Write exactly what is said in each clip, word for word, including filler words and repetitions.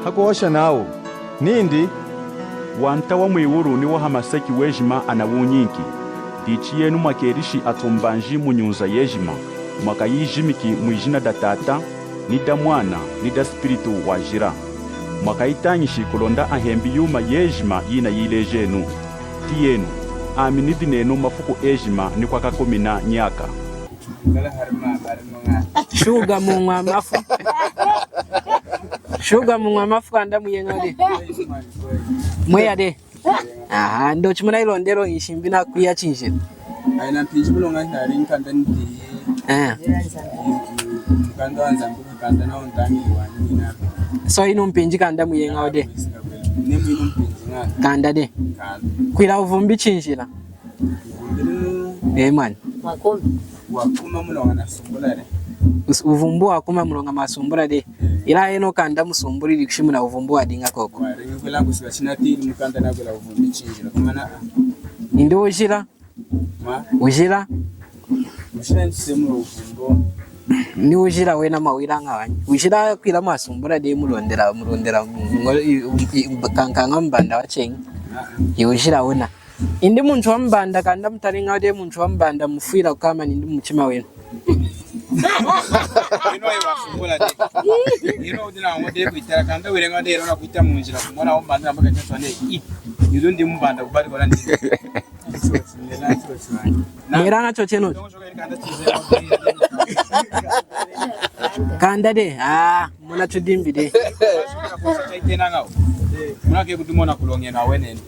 Hakuhosha nawu nindi, Wanta wa mwiwulu ni wa hamaseki wejima anawunyinki. Dichi yenu mwakelishi atumbanji mu nyunza yejima, mwakayijimiki mwijina da Tata, ni da Mwana, ni da Spiritu Wajila. Mwakayitañishi kulonda ahembi yuma yejima yinayilejenu. Tiyenu, ami nidi nenu mafuku ejima ni kwakakumina nyaka. Shuga muñwa mafu. Shuga muñwa mafu kanda muyeña de. Mweya de. Aha, ndo chimunayilondela nshimbi nakwiya chinjila. Ayina mpinji muloña nali nkanda nidi. Eh. Mukanda wa Nzambi kanda na untangi wanyi na. So inu mpinji kanda muyeña de. Nemu inu mpinji ñana. Kanda de. Kanda. Kwila uvumbi chinjila. Uvumbi linu. Eh, man. Wakuma. Wakuma muloña nasumbula de. Us-, uvumbi wakuma muloña masumbula de. Eh. Ila enu kanda musumbuli dikushimuna uvumbi wadiña koko. Wadiña kwila kusiba chinatili mukanda nakwila uvumbi chinjila. Kumana. Indi ujila. Ma? Ujila? Ujila nchisemula uvumbo. Ni ujila wena mwawilaña wanyi. Ujila kwila mwasumbula de mulondela, mulondela, mu-, mu-, i-, i-, kankaña mumbanda wacheñi. Ah, ah. Hi ujila wena. Indi muntu wamumbanda, kanda mutaleña de muntu wamumbanda, mufwila kukama nindi mumuchima wenu. Ino ayi wasumbula de. Ino udi naño de kwitala, kanda wileña de, ino nakwita munjila, kumona wamumbanda, nambaka chaswane, i, idu ndi mumbanda, kubali kola ndi. Mwelaña chochenu. Kanda de, ah, muna tudimbi de. Muna ke kudimona kuloña na wenene.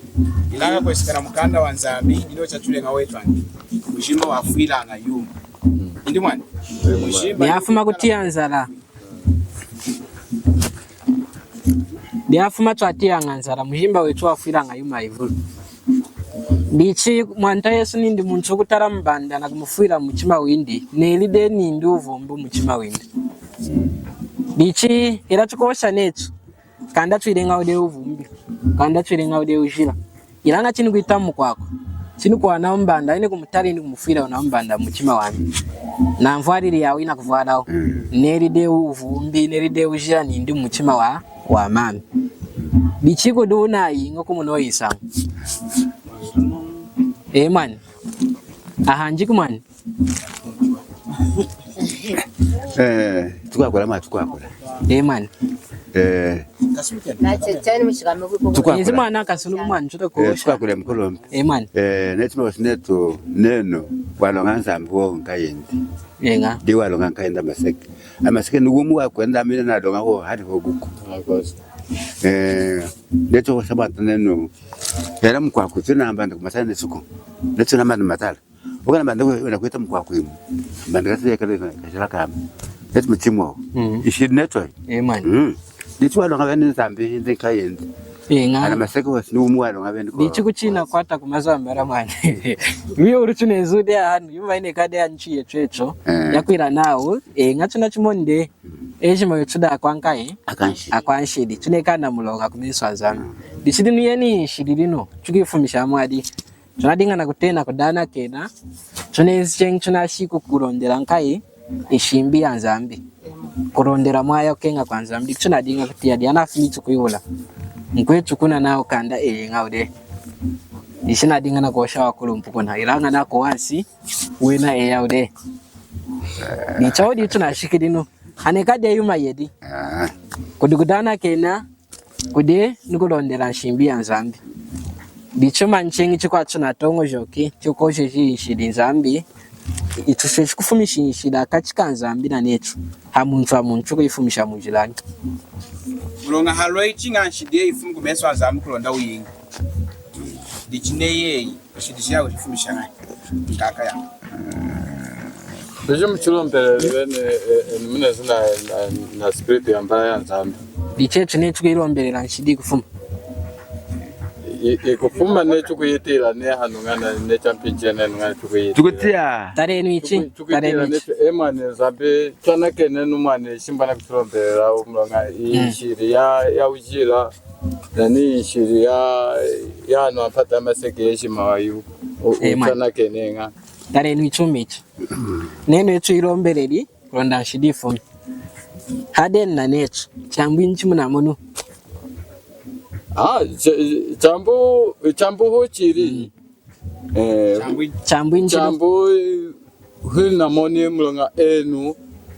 Ilaña kwesekana mukanda wa Nzambi, ino chatuleña wetu andi. Mujima wafwilaña yuma. Indi mwani. Mujima. Yafuma kutiya nzala. Diafuma twatiyaña nzala, mujimba wetu wafwilaña yuma yayivulu. Dichi Mwanta Yesu nindi muntu wukutala mumbanda nakumufwila mumuchima windi, neli de nindi uvumbi mumuchima windi. Dichi ila tukuhosha netu, kanda twileña de uvumbi, kanda twileña de ujila. Ilaña chinikwita mukwakwa, chinikuwana mumbanda, ine kumutala, ine kumufwila wuna mumbanda mumuchima wami. Na nvwalili yawu inakuvwalawu. Mm. Neli de uvumbi, neli de ujila nindi mumuchima wa, wa mami. Dichi kudi wunayiña kumona iyi nsañu. Eh, mwani. Ahanjiki mwani. Eh, tukwakula mwa, tukwakula. Eh, mwani. Eh. Tukwakula. Izi mwana kasunu mwana, tuta eh, kuhosha. Tukwakula mukulumpi. Eh, mwani. Eh, netu mwa netu, nenu, waloña Nzambi wo nkayindi. Eña. Di waloña nkayindi amaseki. Amaseki ni wumu wakwenda mina naloña wo hali ho guku. Eh, netu wasabata nenu. Era mukwaku, tuna mbanda kumatala nesuku. Netu na mbanda matala. Ukana mbanda kwe, wena kwita mukwaku imu. Mbanda kasi ya kale, kashila kama. Netu muchima wo. Mm. Ishi netu. Eh, mwani. Mm. Dichi waloña beni Nzambi, ndi nkayindi. Eña. Ana maseki wasi ni wumu waloña beni ko. Dichi kuchina kwata kumazu ambala mwani. Miyo uluchu nezu de anu, yuma ine kade anchi yetu etu. Eh. Yakwila nawu, eña tuna chimonde. Ejima wetu da akwankaye. Akwanshidi. Akwanshidi. Tunekana muloña kumesu a Nzambi. Mm. Dichi dinu yeni nshidi dinu. Tukifumisha mwadi. Tunadiña nakutena kudanakena. Tunenzi cheñi tunashiku kulondela nkayi. Nshimbi ya Nzambi. Kulondela mwaya kukeña kwa Nzambi. Dichi tunadiña kutiya diana afumi tukwihula. Nkwetu kuna nawu kanda eyi ñawu de. Dichi nadiña nakuhosha wakulumpi kuna. Ilaña nakuwansi. Wena eyi ñawu de. Dichi awu ditu nashiki dinu. Aneka de yuma yedi. Ah. Kudi kudanakena, kudi ni kulondela nshimbi ya Nzambi. Dichuma cheñi chikwa tunatoñojoki, chikuhosheji nshidi Nzambi. Ichi chikufumishi nshidi hakachi ka Nzambi na netu. Ha muntu ha muntu kuyifumisha munjilanyi. Muloña halwa ichi ñahi nshidi yeyifumi kumesu a Nzambi kulonda wuyingi. Dichi neyi. Nshidi jawu jifumisha ñahi? Nkaka ya. Iji muchilombeleli beni, eh, eh, ni munezi na, na, na spiritu ya mbala ya Nzambi. Dichi etu netu kuyilombelela nshidi kufuma. I, i kufuma netu kuyitila ne hanu ñana ne champinche ne ñana tukuyitila. Tukutiya. Talenu ichi. Tuku-, tukuyitila talenu ichi. Netu, eh, mwani Nzambi, twanakene nu mwani, shimba na kuchilombelela, umuloña, i, mm, nshidi ya, ya ujila. Nani nshidi ya, ya hanu hampata hamaseki yejima wayu, u-, eh, mwani, utanakeneña. Talenu ichuma ichi. Nenu etu tuyilombeleli, kulonda nshidi yifumi. Hadenu na netu, chambwinyi chimunamonu. Ah, cha-, chambu, chambu hochili. Mm. Eh, chambu, chambu injili. Chambu, eh, hili namoni muloña enu,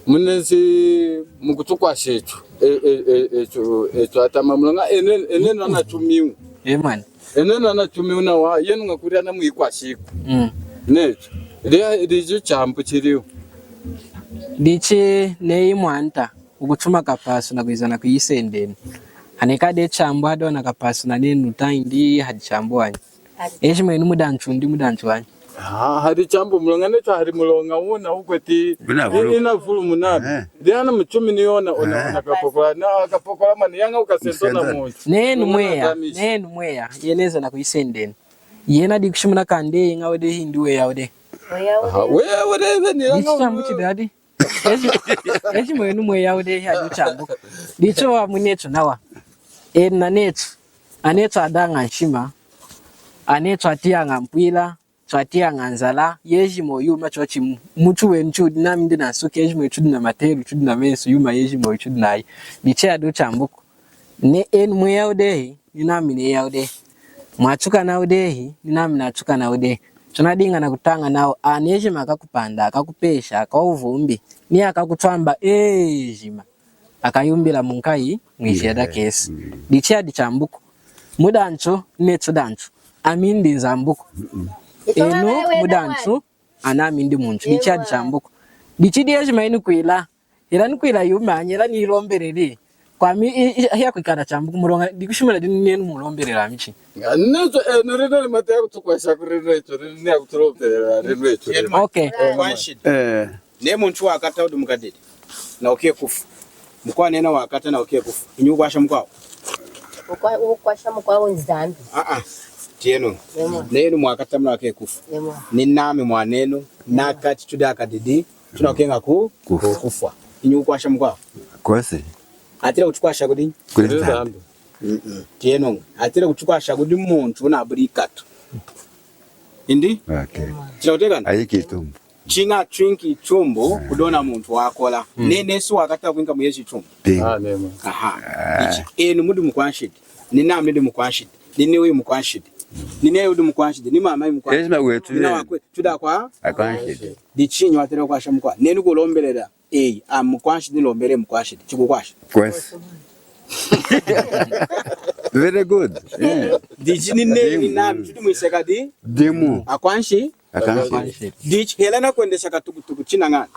munenzi mukutukwasha etu, e, e, e, etu, etu atama muloña, ene, ene nana tumiu. Eh, man. Ene nana tumiu nawa, yenu ñakuli ana muyikwashiku. Mm. Netu, dia, diju chambu chiliu. Dichi neyi mwanta ukutuma kapasu nakwiza nakuyisendeni. Anekade chambu hadi ona kapasu nanenu taindi hadi chambu wanyi. Ejima enu mudanchu ndi mudanchu wanyi. Ah, hadi chambu muloña netu hadi muloña wuna wukweti. Wuna vulu. Ina vulu munami. Eh. Diana muchumi ni yona ona, eh, ona kapokola. Na kapokola mani yanga ukasentona muntu. Nenu mweya, nenu mweya. Yeneza nakuyisendeni. Yena dikushimuna kande inga wede hindi weya wede. Aha, weya wede ni yanga. Dichi chambu chidi hadi. Eji, eji mwenu mweya ude ya chambu. Dicho wa munetu nawa. Ena netu. Anetu adaña nshima. Anetu atiyaña mpwila. Twatiyaña nzala. Yejima yuma chochi mu-, mutu wenu chudi nami ndi nansuki. Yejima chudi na matelu, chudi na mensu, yuma yejima chudi nayi. Dichi adu chambuku. Ne enu mweya udehi, ninami neya udehi. Mwatukana udehi, ninami natukana udehi. Tunadiña nakutaña nawu, anejima akakupanda, akakupesha, akawuvumbi, ni akakutwamba ejima. Akayumbila munkayi, mwishi adakesi. Mm. Dichi adi chambuku. Mudanchu, netu danchu. Ami ndi Nzambuku. Mm-mm. Enu, mudanchu, anami ndi muntu. Dichi adi chambuku. Dichi diejima inu kwila. Ela nikwila yumanyi, ela nilombeleli. Kwami, i-, i-, hiyakwikala chambuku muloña, dikushimuna dinu nenu mulombeleli amichi. Netu, eh, nuri nuri mata yakutukwasha kuri netu, nuri yakutulombeleli netu. Okay. Eh, mama. Eh. Ne muntu wakata udi mukadidi. Na uke kufu. Mukwa nena wakata na uke kufu. Inyi ukwasha mukwawu? Ukwa-, ukwasha mukwawu Nzambi. Ah, ah. Tiyenu. Yemwa. Nenu mwakata muna uke kufu. Yemwa. Ninami mwanenu, nakati tudi akadidi. Tunakukeña ku-, kufwa. Inyi ukwasha mukwawu? Kwosi. Atela kutukwasha kudi? Kudi Nzambi. Mm-mm. Tiyenu. Atela kutukwasha kudi muntu unabuli ikatu. Indi? Okay. Chinakutiyakana? Ayiki itumbu. Chiña twinki itumbu, mm, kudi ona muntu wakola. Mm. Neyi nesu wakata kwinka muyeji itumbu. Pi. Ah, nema. Aha. Ah. Ichi, enu mudi mukwanshidi. Ninami ndi mukwanshidi. Nini uyu mukwanshidi. Nini uyu udi mukwanshidi. Ni mama uyu mukwanshidi. Ejima wetu. Nina wakwe, tudi akwa? Akwanshidi. Dichi inyi watela kukwasha mukwa? Nenu kulombelela. Eyi, a mukwanshidi, lombele mukwanshidi. Chikukwasha. Kwosi. Very good. Yeah. Dichi ni nenu, dimu, nami, tudi mwiseka di? Dimu. Akwanshi? Akwanshi. Dichi hela nakwendesha katukutuku chinañani.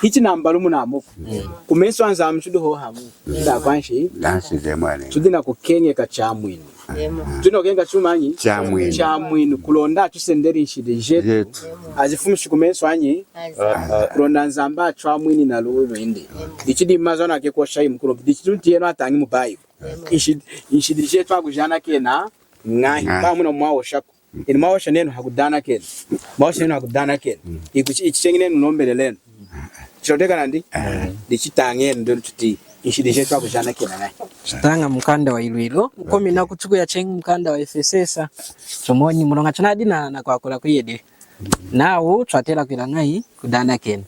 Hichi nambalumu namuku. Mm. Kumesu a Nzambi tudi hohamu. Mm. Tudi akwanshi? Akwanshi, mwana. Tudi nakukeñeka Chamwinu. Yemwa. Tunakukeñeka chumanyi? Chamwinu. Chamwinu, kulonda atusendeli nshidi jetu. Jetu. Azifumishi kumesu anyi? Azi. Ah, ah. Kulonda Nzambi atwamwini na luwi lwindi. Yemwa. Dichi dimazu anakekosha imukulumpi. Dichi tiyenu atañi mu Bible. Yemwa. Nshidi, nshidi jetu akujanakena ñahi? Ñahi. Pamuna mwahoshaku. Enu mwahosha nenu hakudanakena. Mwahosha nenu hakudanakena. Mm. Iku chi-, ichi cheñi nenu lombelelenu. Chinakutiyakana ndi? Eh. Dichi tañenu ndenu tuti. Nshidi jetu akujanakena ñahi? Tutaña mukanda wa Yilwilu, nkumininaku tukuya cheñi mukanda wa Efesesa. Tumoni muloña tunadi na, nakwakula kuyedi. Nawu twatela kwila ñahi? Kudanakena.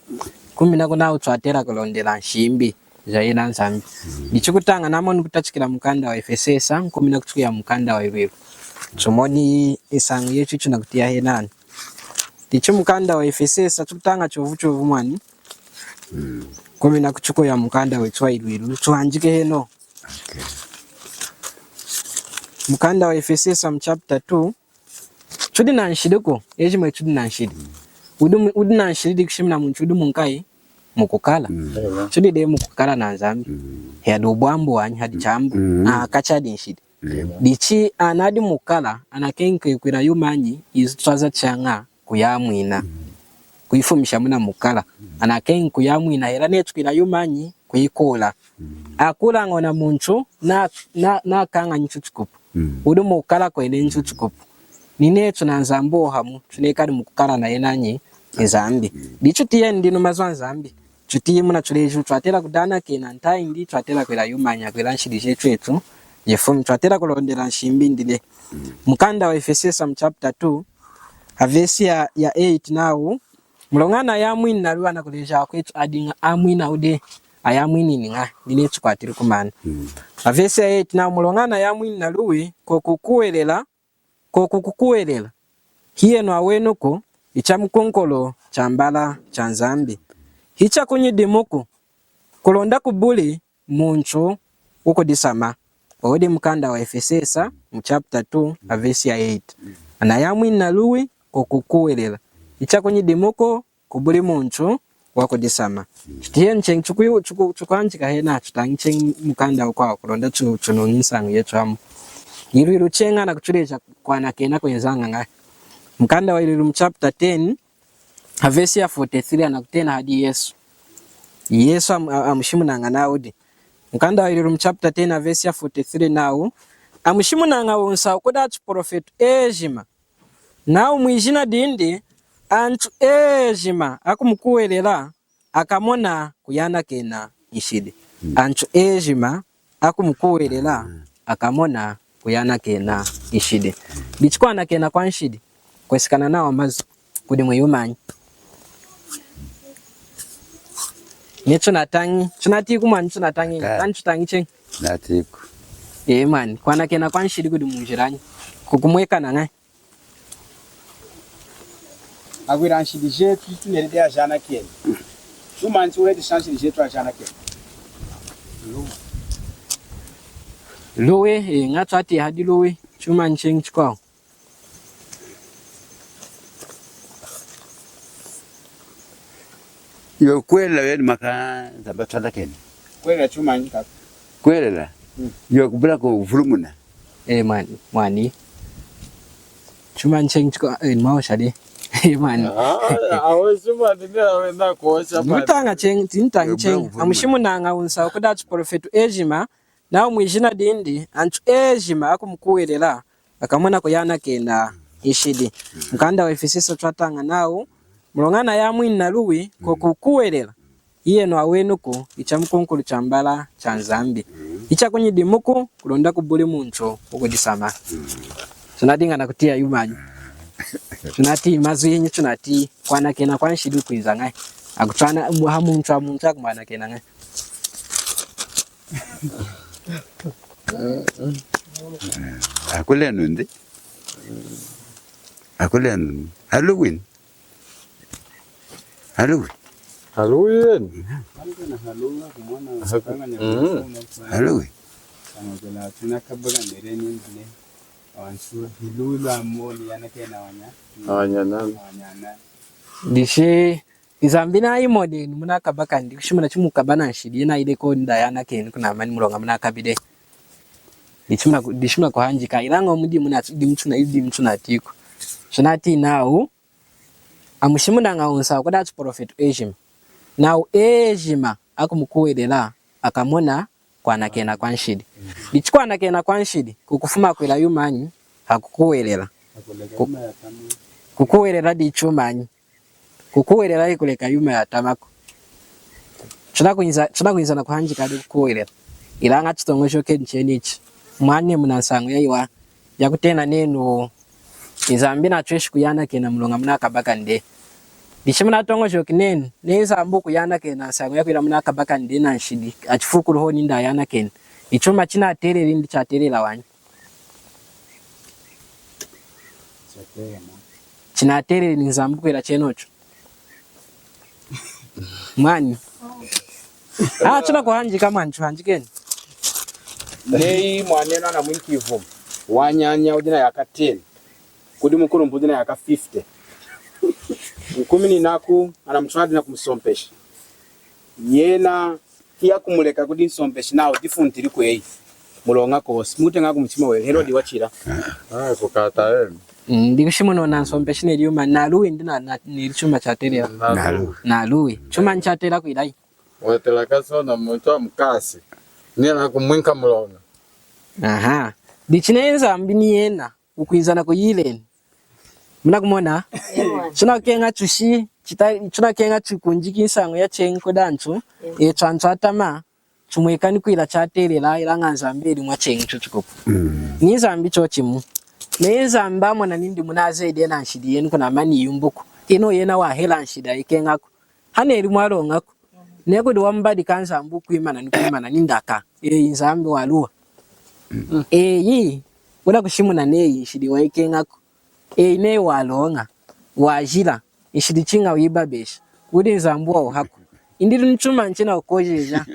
Nkumininaku nawu twatela kulondela nshimbi ja yena Nzambi. Mm. Dichi kutaña namoni kutachikila mukanda wa Efesesa, nkumininaku tukuya mukanda wa Yilwilu. Tumoni nsañu yetu tunakutiya henani. Dichi mukanda wa Efesesa, tukutaña chovu chovu mwani. Mm. Nkumininaku tukuya mukanda wetu wa Yilwilu. Tuhanjeki henohu. Okay. Mukanda wa Efesesa mu chapter two. Tudi na nshidiku, ejima tudi na nshidi. Mm. Udi mu-, udi na nshidi dikushimuna muntu udi munkayi? Mukukala. Mm. Amen. Tudi dehi mukukala na Nzambi. Mm. Hiyadi wubwambu wanyi, hadi chambu. Mm. Ah, kachadi nshidi. Mm. Dichi anadi mukukala, anakeñi kwila yumanyi, izu twaza chaña kuyamwina. Mm. Kuyifumisha muna mukukala. Mm. Anakeñi kuyamwina, hela netu kwila yumanyi, kuyikula. Mm. Akulaña ona muntu, na, na, nakañanyi tutukupu. Mm. Udi mukukala kwene nyi tutukupu. Ninetu na Nzambi hohamu, tunekali mukukala na yena nyi Nzambi. Mm. Dichi tiyenu dinu mazu a Nzambi. Tuti muna tuleji, twatela kudanakena ntayindi, twatela kwila yumanyi, kwila nshidi jetu etu jifumi, twatela kulondela nshimbi indi dehi. Mm. Mukanda wa Efesesa mu chapter two, a verse ya, ya eight nawu, muloña anayamwini na luwi anakuleja akwetu adiña amwina dehi. ayamwinini ñahi, ndi neyi tukwatili kumana. Mm. A verse ya eight nawu, muloña anayamwini naluwi, kokukukuhwelela, kokukukuhwelela, hiyenu awenuku, hichamukunkulu chambala cha Nzambi. Hichakunyidimuku, kulonda kubuli muntu wukudisamba. Owu wudi mukanda wa Efesesa, mu chapter two, a verse ya eight. Anayamwini naluwi, kokukukuhwelela, hichakunyidimuku, kubuli muntu wakudisamba. Chitiyenu cheñi chukwi-, chukwu-, chukwanjika hena, chutañi cheñi mukanda wukwawu kulonda chu-, chunuñi nsañu yetu amu. Yilwilu cheñi anakuchuleja kwanakena kwenzaña ñahi. Mukanda wa Yilwilu mu chapter ten, a verse ya forty-three anakutena hadi Yesu. Yesu am-, a-, amushimunaña nawu di. Mukanda wa Yilwilu mu chapter ten, a verse ya forty-three nawu, amushimunaña wunsahu kudi atuprofetu ejima. Nawu mwijina dindi, antu ejima akumukuhwelela akamona kuyanakena nshidi. Mm. Antu ejima akumukuhwelela akamona kuyanakena nshidi. Dichi kwanakena kwa nshidi, kwesekana nawa mazu kudi mwiyumanyi? Neyi tunatañi, tunatiyi ku mwani, tunatañi, ka- ani tutañi cheñi? Natiyi ku. Ee mwani, kwanakena kwa nshidi kudi munjilanyi? Kukumwekana ñahi? Akwila nshidi jetu tuneli dehi ajanakeni. Chumanyi chiletesha nshidi jetu ajanakeni? Luwi, e, ñahi twatiyi hadi luwi, chumanyi cheñi chikwawu? Iyo kukuhwelela wena maka Nzambi atwanakeni. Kukuhwelela chumanyi kaka? Kukuhwelela. Mm. Iyo kubula kuvulumuna. E mwani, mwani. Chumanyi cheñi chikwawu, e, mwahosha dehi. E mwani. Ah, awe chumanyi ni awe nakuhosha mwani. Ntaña cheñi, tintañi cheñi. Amushimunaña wunsahu kudi atuprofetu ejima, nawu mwijina dindi, antu ejima akumukuhwelela akamona kuyanakena nshidi. Mukanda wa Efesesa twataña nawu, muloña anayamwini naluwi, kokukuhwelela, hiyenu awenuku, hichamukunkulu chambala cha Nzambi. Hichakunyidimuku, kulonda kubuli muntu wukudisamba. Tunadiña nakutiya yumanyi? Tunatiyi mazu enyi, tunatiyi kwanakena kwa nshidi kwinza ñahi? Akutwana mu-, ha muntu, ha muntu akumwanakena ñahi? Akulenu ndi? Akulenu ndi? Aluwi. Aluwi. Aluwi yenu. Mm. Aluwi. Awantu, ilu, ilu amoni, yana kena wanya. Awanyana. Awanyana. Dichi, Nzambi nayimoneni munakabakani, dikushimuna chimukaba nanshidi, yena ayili kodi ndayanakeni kunamani muloña munakabi dehi. Dichimuna ku-, dichimuna kuhanjika, ilaña omu dimu na-, dimu tuna-, dimu tunatiyi ku. Tunatiyi nawu, amushimunaña wunsahu kudi atuprofetu ejima. Nawu ejima akumukuhwelela akamona kwanakena kwa nshidi. Dichi kwanakena kwa nshidi, kukufuma kwila yumanyi? Hakukuhwelela. Ku-, kukuhwelela dichumanyi? Kukuhwelela hikuleka yuma yatamaku. Tunakwinza, tunakwinza nakuhanjika hadi kukuhwelela. Ilaña tutoñojokenu chenichi. Mwani muna nsañu yayiwahi yakutena nenu Nzambi natweshi kuyanakena muloña munakabakani dehi. Dichi munatoñojoki nenu, neyi Nzambi wukuyanakena nsañu yakwila munakabakani dehi nanshidi, achifuukuli hohu nindi ayanakeni. Ichuma chinateleli nindi chatelela wanyi? Chinateleli ni Nzambi kwila chenochu. Mwani. Ah, tunakuhanjika mwani, tuhanjikeni. Neyi mwanenu anamwinki ivumu, wanyanya wudi na yaka ten, kudi mukulumpi wudi na yaka fifty. Nkumininaku, anamutwali nakumusompesha. Yena hiyakumuleka kudi nsompeshi nawu difuntili kweyi. Muloña kosi. Mukutiyaña kumuchima wenu. Herodi wachila. Ah, kukata enu. Mm, dikushimuna nsompeshi neli yuma, naluwi ndi na, na, neli chuma chatelela. Naluwi. Naluwi. Chuma nchatela kwilayi. Wetela kasona muntu amukasi. Niyena kumwinka muloña. Aha. Dichi neyi Nzambi ni yena wukwinza nakuyileni. Munakumona? Ewa. Tunakeña tushi, chita-, tunakeña tukunjiki nsañu yacheñi kudi antu, etu antu atama, tumwekani kwila chatelela, ilaña Nzambi eli mwacheñi tutukupu. Mm. Ni Nzambi chochimu. Neyi Nzambi amona nindi munazeyedi nanshidi yenu kunamani yumbuku. Ino yena wahela nshidi ayikeñaku. Haneli mwaloñaku. Neyi kudi wamubadika Nzambi wukwimana nikwimana nindaka. Eyi Nzambi waluwa. Eyi, wunakushimuna neyi nshidi wayikeñaku. Eyi neyi waloña, wajila, nshidi chiña wuyibabesha. Wudi Nzambi wawuhaku. Indi dinu chuma chinakukojeja.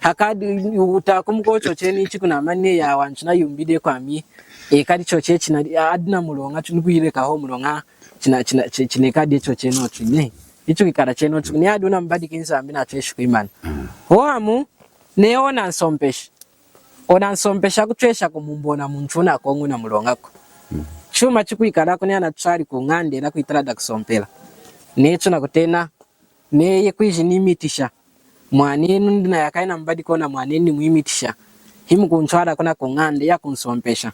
Hakadi wutakumukwa chocheni ichi kunamani neyi awa antu nayumbili kwami. Ekadi chocheni china, adi namuloña, chinu kuyileka hohu muloña, china, china, chi-, chinekadi chocheni ochu nehi. Ichi kwikala chenochu, neyi adi wunamubadiki Nzambi natweshi kwimana. Hohamu, neyi ona nsompeshi. Ona nsompeshi akuchwesha kumumbona muntu wunakoña namuloñaku. Chuma chikwikalaku neyi anatwali kuñanda hela kwitala dakusompela. Neyi chunakutena, neyi kwiji nimitisha. Mwanenu nidi nayaka yinamubadiki ona mwanenu nimwimitisha. Himukuntwala kuna kuñanda yakunsompesha.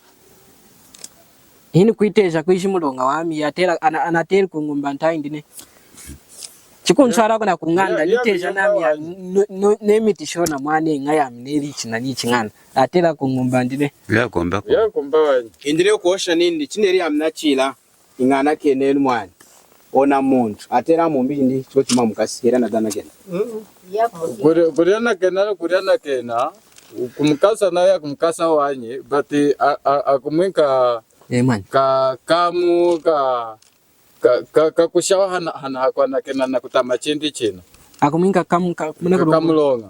Hinikwiteja kwiji muloña wami, yatela, ana-, anateli kuñumba ntahi indi nehi. Chikuntwala kuna kuñanda, ya, ya, niteja nami ya, no, no, nemitisha ona mwaneña yami neli ichi na nichi ñana. Atela kuñumba indi nehi. Yakumba ku. Yakumba wanyi. Indi nehi kuhosha nindi, chineli yami nachila, iñanakeni enu mwana. Ona muntu, atela mumbi indi, chochuma mukasi, hela nadanakena. Kuli, kudanakena, kudanakena, kumukasa naye akumukasa wanyi, but a, a, akumwinka ka, kamu, ka, ka, ka, kakushawa hana, hana hakwanakena nakutama chindi china. Akumwinka kamu, ka, muna ka, kamuloña.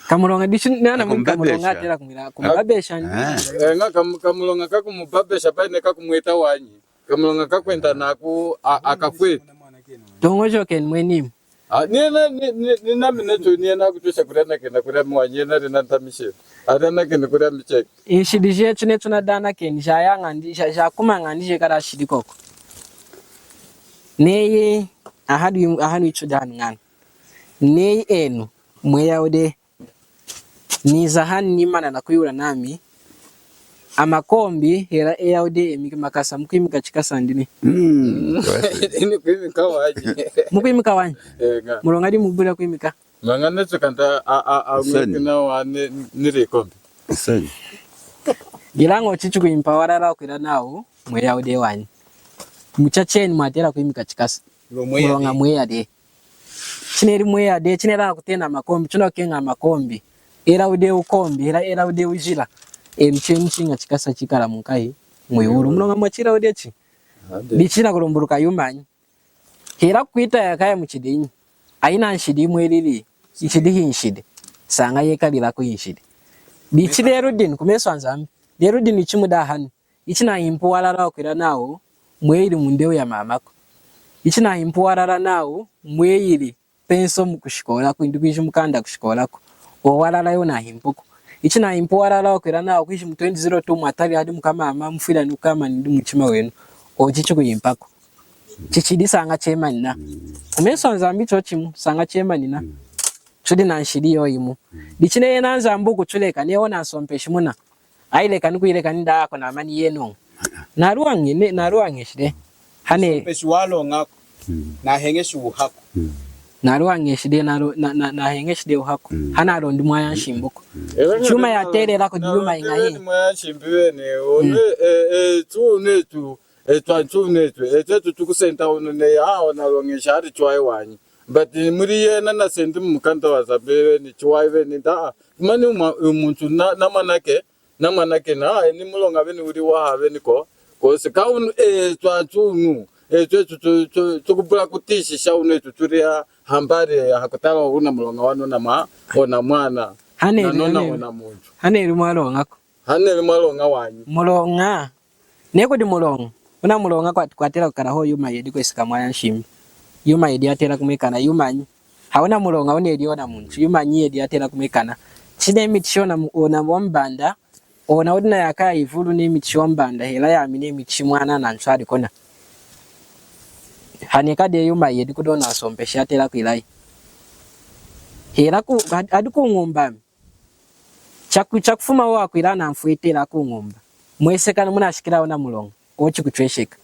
Kamuloña, dichi nana mwinka kamuloña atela kumwila, kumubabesha nyi. Eh, ña kamu-, kamuloña kakumubabesha, bayi neyi kakumweta wanyi. Kamuloña kakwenda naku, a, akafweti. Toñojokeni mwenimu. Ah, ni, ni, ni, ni, ni nami netu, ni yena akutwesha kudanakena kudi ami wanyi, yena dina ntamishile. Adanakeni kudi ami cheki. Nshidi jetu netu nadanakeni, jayaña ndi, ja, jakuma ñandi jekala nshidi koko. Neyi, ahanu, ahanu ichu danu ñana. Neyi enu, mweya wude, niza hanu nimana nakwihula nami, amakombi, hela eya wude emiki makasa, mukwimika chikasa ndi nehi. Mm. Ni kwimika wanyi. Mukwimika wanyi. Eña. Muloña di mubula kwimika. Manga netu kanta a, a, a, mwekina wa ni, ni likombi. Sani. Ilaña ochu chikwimpa walala wakwila nawu, mweya wude wanyi. Muchacheni mwatela kwimika chikasa. Muloña mweya de. Chineli mweya de, chineli akutena amakombi, chuna kukeña amakombi. Ela wude wukombi, ela, ela wude wujila. Enu chenu chiña chikasa chikala munkahi, mwiwulu. Muloña mwachila wude chi. Dichi nakulumbuluka yumanyi. Hela kwita yakaya muchidinyi. Ayina nshidi mwelili, nshidi hi nshidi. Saña yekalilaku nshidi. Dichi lelu dinu, kumesu a Nzambi. Lelu dinu chimudahani. Ichi nahimpi walala wakwila nawu, mweyili mundewu ya mamaku. Ichi nahimpi walala nawu, mweyili penso mukushikola ku, indi kwiji mukanda kushikolaku. Owu walala yo nahimpiku. Ichi nahimpi walala wakwila nawu, kwiji mu twenty zero two mwatali hadi mukamama, mufwila ni kukama nindi muchima wenu. Ochu chikuyimpaku. Chichidi saña chemanina. Kumesu a Nzambi chochimu, saña chemanina. Chudi na nshidi yoyimu. Dichi neyi yena Nzambi wukuchuleka, neyi ona nsompeshi muna. Ayileka ni kuyileka nindi akunamani yenu. Naluwañe-, ne-, naluwañeshi de. Hane. Nsompeshi waloñaku. Mm. Naheñeshi wuhaku. Mm. Naluwañeshi de, nalu-, na-, na-, naheñeshi de wuhaku. Mm. Hana alondi mwaya nshimbiku. Mm. Chuma yatelela kudi yuma iñahi. Mwaya nshimbi wene, one, eh, eh, tu netu, eh, twa-, tu netu, eh, twetu tukusenda unu ne, ah, ona loñesha hadi chwayi wanyi. But mudi yena nasendi mumukanda wa Nzambi wene, chwayi wene, nda, ah, mani uma-, umuntu na, na mwanake, na mwanakena, ah, ni muloña beni wudi waha beni ko. Kosi ka unu, eh, twa tunu, eh, twe tu, tu, tu, tukubula kutishisha unu etu tudi ha, hambali, eh, hakutala una muloña wanu na ma, ona mwana. Hane, na nona hane, ona muntu. Hane ili mwaloñaku. Hane ili mwaloña wanyi. Muloña. Neyi kudi muloña. Una muloña kwa-, kwatela kukala hohu yuma yedi kweseka mwaya nshimbi. Yuma yedi yatela kumwekana, yumanyi. Hauna muloña uneli ona muntu, yumanyi yedi yatela kumwekana. Chine miti shona mu-, ona wamumbanda, ona udi na yaka yayivulu nemitishi wamumbanda, hela yami nemitishi mwana na ntwali kona. Haneka de yuma yedi kudi ona nsompeshi yatela kwilayi. Hela ku-, had-, hadi kuñumba ami. Chaku-, chakufuma wakwila namfwetela kuñumba. Mweseka munashikila ona muloña. Ochu kuchwesheka.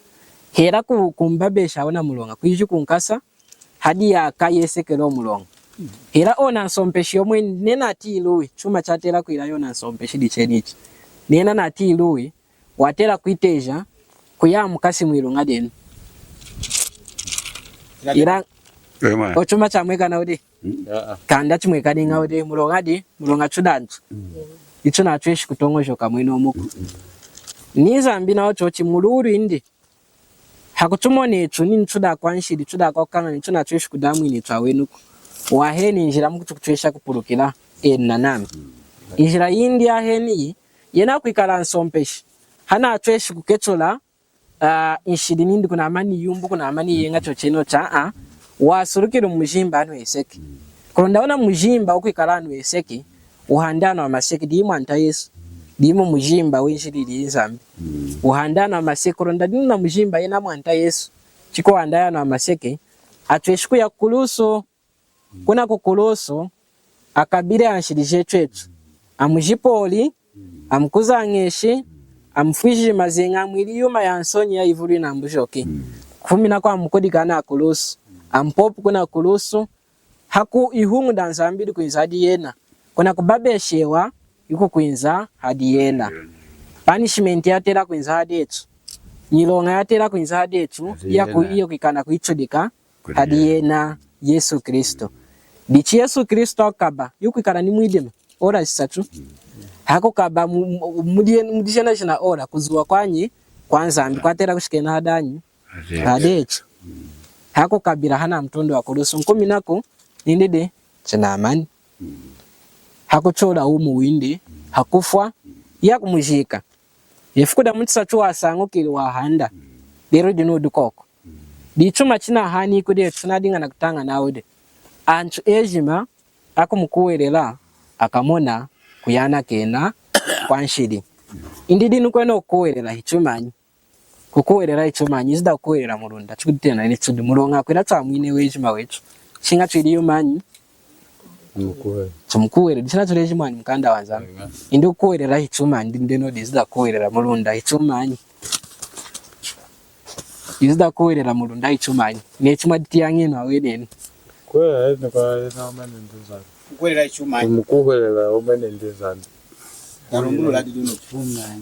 Hela ku-, kumbabesha ona muloña. Kwiji kunkasa. Hadi yaka yesekela muloña. Hela ona nsompeshi yomweni, nena ati iluwi, chuma chatela kwila yona nsompeshi dichenichi. Nena nati iluwi, watela kwiteja, kuya mukasi mwiluña denu. Ila, ochuma chamwekana udi. Mm. Kanda chimwekani ñahi dehi, muloña di, muloña tudi antu. Mm. Hitunatweshi kutoñojoka mwenomuku. Mm-mm. Ni Nzambi nawa chochimu lwilu lwindi. Hakutumona etu ni tudi akwanshidi, tudi akwakukañanya, tunatweshi kudamwina etu awenuku. Waheni njila mukutukutwesha kupulukila enu nanami. Mm. Njila yindi yaheniyi, yena kwikala nsompeshi. Hanatweshi kuketula ah, nshidi nindi kunamani yumbu, kunamani yeña chochenochu, ah, wasulukilu mujimba anweseki. Mm. Kulonda wuna mujimba wukwikala anweseki, wuhanda anu amaseki, dimu Mwanta Yesu, mm, dimu mujimba wenjilili Nzambi. Mm. Wuhanda anu amaseki, kulonda dimu wuna mujimba yena Mwanta Yesu, chikuhanda anu amaseki, atweshi kuya kukulusu. Kuna kukulusu, akabili anshidi jetu etu. Amujipoli, amukuzañeshi, amufwijili mazeña, amwili yuma yansonyi yayivulu yinambujoki. Kufuminaku amukudiki hana kulusu, amupopi kuna kulusu, haku ihuñu daNzambi dikwinza hadi yena. Kuna kubabeshewa, ikukwinza hadi yena. Punishment yatela kwinza hadi etu. Nyiloña yatela kwinza hadi etu, hadi yaku-, yena. Iyo kwikana kwitudika, hadi yena Yesu Kristu. Dichi Yesu Kristu hakukaba, yukwikala ni mwidima, ora jisatu. Hakukaba mu, mu, mudi, mudi jena jina ora, kuzuwa kwanyi, kwaNzambi, kwatela kushikena hadi anyi, hadi etu. Hakukabila hana mutondu wakulusu, nkumininaku, nindi di, chinamani. Hakutola wumi windi, hakufwa, yakumujika. Ifuku damuchisatu wasañukili wahanda. Lelu dinu wudi kwoku. Dichuma chinahanini kudi etu, chinadiña nakutaña nawu di. Antu ejima akumukuhwelela akamona kuyanakena kwanshidi. Indi dinu kwenoku kukuhwelela hichumanyi? Kukuhwelela hichumanyi? Izu dakukuhwelela muLunda, chikuditena ni chudi muloña kwila twamwine wejima wetu. Chiña twili yumanyi? Tumukuhwelela. Tumukuhwelela. Dichi natuleji mwani mukanda waNzambi. Amen. Indi kukuhwelela hichumanyi? Ndi ndeno dizu dakukuhwelela muLunda hichumanyi? Izu dakukuhwelela muLunda hichumanyi? Neyi chimwaditiyañenu awenenu. Kukuhwelela enu kwa ena omweni ndi Nzambi. Kukuhwelela hichumanyi? Tumukuhwelela omweni ndi Nzambi.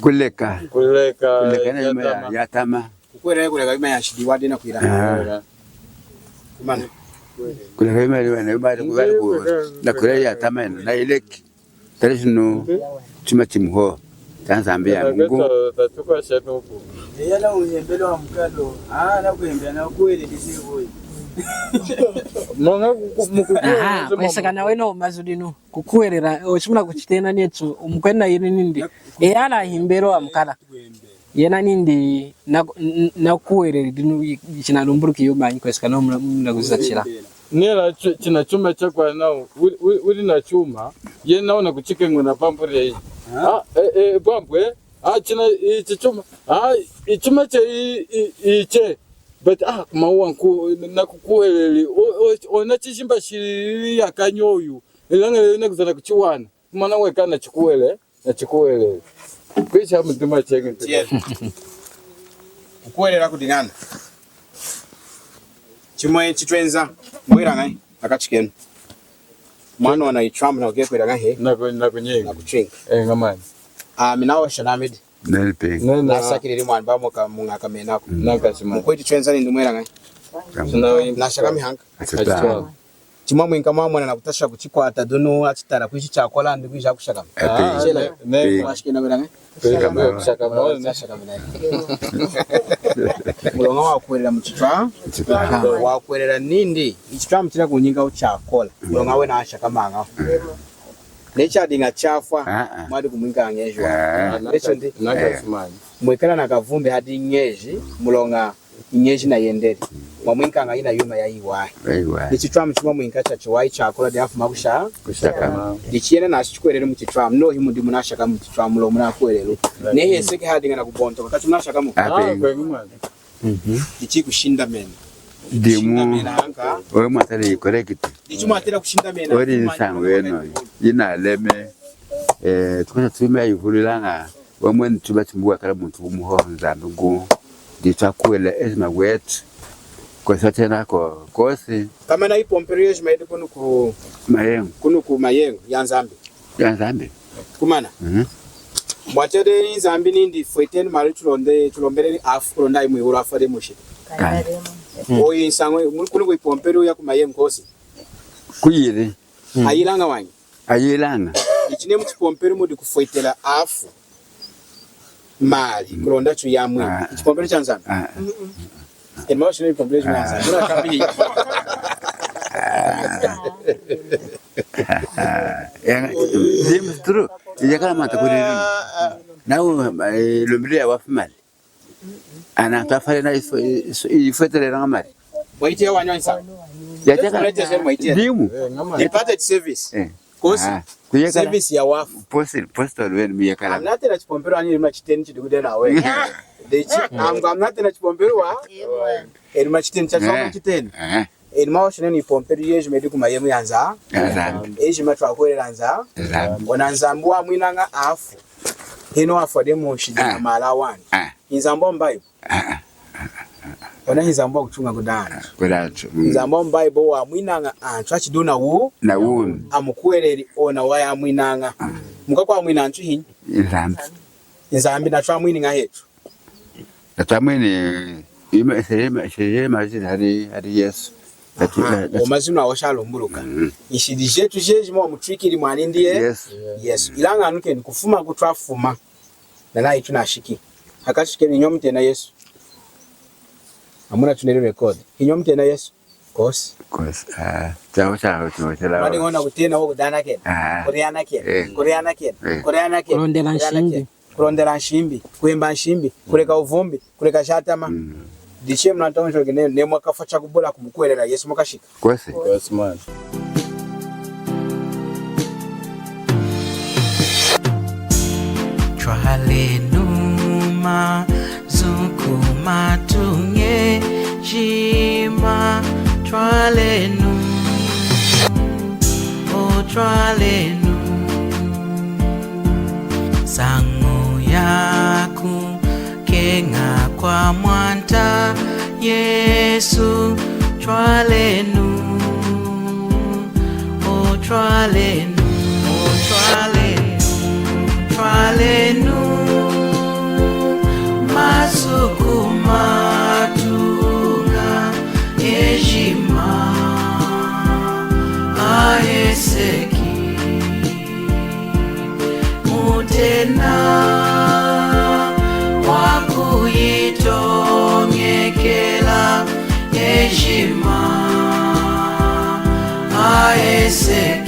Kuleka. Kuleka. Kuleka ena yuma yatama. Yatama. Kukuhwelela kuleka yuma yanshidi wadiña nakwila. Ah. Kumana. Kuleka yuma yadiña nakwila, nakwila yatama yena, nayileki. Talenu chuma chimu hohu chaNzambi ya Mungu. Eya na uhembelo wa mukalo. Ah, nakuhembela nakuhwelela dizi boy. Aha, kweseka nawe no mazu dinu. Kukuhwelela, ochu munakuchitena netu, mukwenu nayili nindi. Eya na uhembelo wa mukalo. Yena nindi na, n-, nakuhwelela dinu, i-, chinalumbuluki yumanyi kweseka no muna, muna kuzachila. Nela chu-, china chuma chakwa nawu, wudi, wudi, wudi na chuma, yena wunakuchikeña na pampu lyeyi. Ah, eh, eh, pampu, eh, ah, china, ichi chuma, ah, ichuma che, i, i, iche, but, ah, kuma wanku, nakukuhweleli, o, o, ona chishimba shili ya kanyoyu, ilaña lelo nakuza nakuchiwana, kumana weka nachikuhwele. Nachikuhwelele. Kwisha mutima cheñi. Kukuhwelela kudiñana. Chimwe chitwenza, mwela ñahi, hakachi kenu. Mwana wana ichwamu na ukekwela ñahi. Naku-, nakunyinga. Nakuchinga. Eh, ñamani. Ah, mina washa namidi. Nalipe. Nena. Nasakilili mwani bamu ka munga kamenako. Nakashima. Mukwiti twenza nindi mwela ñahi. Nashakami hanka. Achitwa. Chimwamwinka mwamona nakutasha kuchikwata dinu achitala kwishi chakola ndi kwiji akushakama. Ah, ne, ne. Washikena bela ne? Kushakama. Muloña wakuhwelela muchitwa. Muchitwa. Wakuhwelela nindi ichitwa muchila kunyinga uchakola. Muloña wena ashakamaña. Neyi chadiña chafwa, ah, ah, mwadi kumwinka ñeji. Ah. Necho ndi. Mwekala na kavumbi hadi ñeji, muloña iñeji nayendeli. Mwamwinkaña ina yuma yayiwahi. Yayiwahi. Ichitwamu chimwamwinka chachiwahi chakola diafuma kusha. Kushakama. Ichi yena nashi chikuhweleli muchitwamu. No himudi munashaka muchitwamu lo munakuhwelelu. Neyi heseki hadiña nakubontoka. Kachi munashakamu. Ape. Ah, kwenu mwana. Mhm. Ichi kushindamena. Dimu. Kushindamena hanka. Oyo mwatela correct. Ichi mwatela kushindamena. Ori nsangu eno. Yinaleme. Eh, tukasa twima yivululaña. Wamweni tuba tumbuwa kala muntu wumuho Nzambi ngu, ditwakuhwelela ejima wetu. Kosi watena ko, kosi. Kamana ipompelo yejima yidi kunu ku Mayengo. Kunu ku Mayengo, ya Nzambi. Ya Nzambi. Kumana. Mhm. Mwatele Nzambi nindi fweteni mali tulonde, tulombeleli afu kulonda ayi mwiwulu afu adi mushi. Kani. Oyi nsangu, kunu ku ipompelo ya ku Mayengo kosi. Kuyili. Ayilaña wanyi. Ayilaña. Ichi neyi muchipompelu mudi kufwetela afu mali kulonda tuyamwini. Ah. Chipompelu cha Nzambi. Ah. Enu mawashina chipompelu cha Nzambi. Muna kapi. Ya, James, true. Yakala mata kuli. Nawu, eh, lumbili ya wafu mali. Ana tafale na ifo, ifo, ifwetelelaña mali. Mwayitiya wanyi wanyi sa. Yateka. Mwayitiya, mwayitiya. Dimu. Departed service. Eh. Kosi. Ah, kuyekala. Service ya wafu. Posi, posi tolu weni muyekala. Amunatena chipompelu wanyi machiteni chidi kudena we. Dechi, amu, amunatena chipompelu wa. Enu machiteni cha, eh, machiteni. Eh. Enu mawashina enu ipompelu yejima yidi kumayemu ya Nza-, ya Nzambi. Ejima twakuhwelela Nza-, Nzambi. Ona Nzambi wamwinaña afu. Hinu afu adi munshidi, ah, na mali wanyi. Ah. Nzambi wa mu Bible. Ah, ah, ah, ah, ah. Ona hi Nzambi wakutuña kudi antu. Kudi antu. Mm. Nzambi wa mu Bible wamwinaña antu achidi na wu-, na wumi. Amukuhweleli ona wayamwinaña. Mm. Mukwakwamwina antu hinyi? Nzambi. Nzambi natwamwiniña hetu. Natwamwini, ima, seyema, seyema, mazina hadi, hadi Yesu. Aha, na, na, o mazina awo shalumbuluka. Mm. Nshidi jetu jejima wamutwikili mwanindi Ye-, Yesu. Yesu. Ilaña anukeni kufuma kutwafuma. Nanayi tunashiki. Akashike ni nyo mutena Yesu. Amuna tuneli record. Hinyo mutena Yesu. Kosi. Kosi. Ah, chawo, chawo, chawo, chawo. Mani ngona kutena wo kudanakena. Ah. Kurianakena. Eh. Kurianakena. Eh. Kurianakena. Kulondela nshimbi. Kulondela nshimbi. Kuhemba nshimbi. Kuleka uvumbi. Kuleka shatama. Mm. Dichi munatoñojoki ne, ne mwakafwa chakubula kumukuhwelela Yesu mukashika. Kosi. Kosi, man. Twalenu mazu kumatuña ejima, twalenu, o twalenu. Nsañu yaku keña kwa Mwanta Yesu, twalenu, o twalenu, o twalenu, twalenu, mazu kumatuña ejima aheseki. Mutena wakuyitoñekela ejima aheseki.